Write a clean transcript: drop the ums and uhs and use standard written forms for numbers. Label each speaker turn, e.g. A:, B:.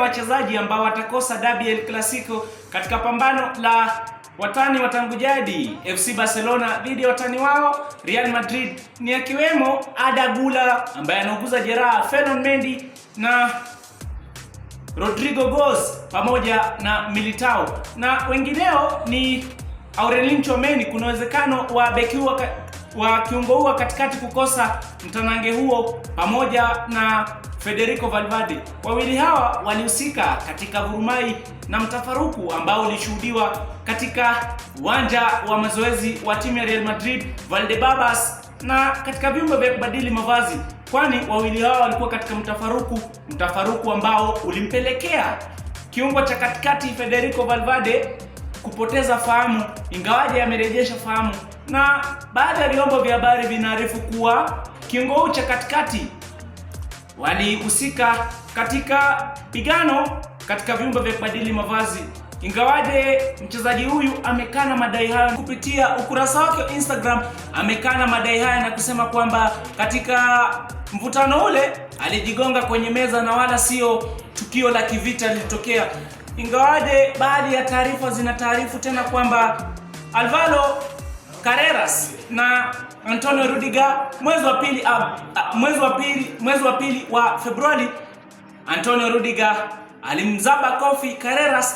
A: wachezaji ambao watakosa Derby El Clasico katika pambano la watani wa tangu jadi FC Barcelona dhidi ya watani wao Real Madrid ni akiwemo Arda Güler ambaye anauguza jeraha, Ferland Mendy na Rodrigo Goes pamoja na Militao na wengineo ni Aurelien Tchouameni. Kuna uwezekano wa beki wa kiungo huo katikati kukosa mtanange huo pamoja na Federico Valverde. Wawili hawa walihusika katika vurumai na mtafaruku ambao ulishuhudiwa katika uwanja wa mazoezi wa timu ya Real Madrid Valdebebas na katika vyumba vya kubadili mavazi, kwani wawili hawa walikuwa katika mtafaruku ambao ulimpelekea kiungo cha katikati Federico Valverde kupoteza fahamu, ingawaje amerejesha fahamu, na baadhi ya vyombo vya habari vinaarifu kuwa kiungo cha katikati walihusika katika pigano katika vyumba vya kubadili mavazi, ingawaje mchezaji huyu amekana madai hayo kupitia ukurasa wake wa Instagram. Amekana madai haya na kusema kwamba katika mvutano ule alijigonga kwenye meza na wala sio tukio la kivita lilitokea, ingawaje baadhi ya taarifa zinataarifu tena kwamba Alvaro Carreras na Antonio Rudiger mwezi wa pili wa Februari, Antonio Rudiger alimzaba kofi Carreras.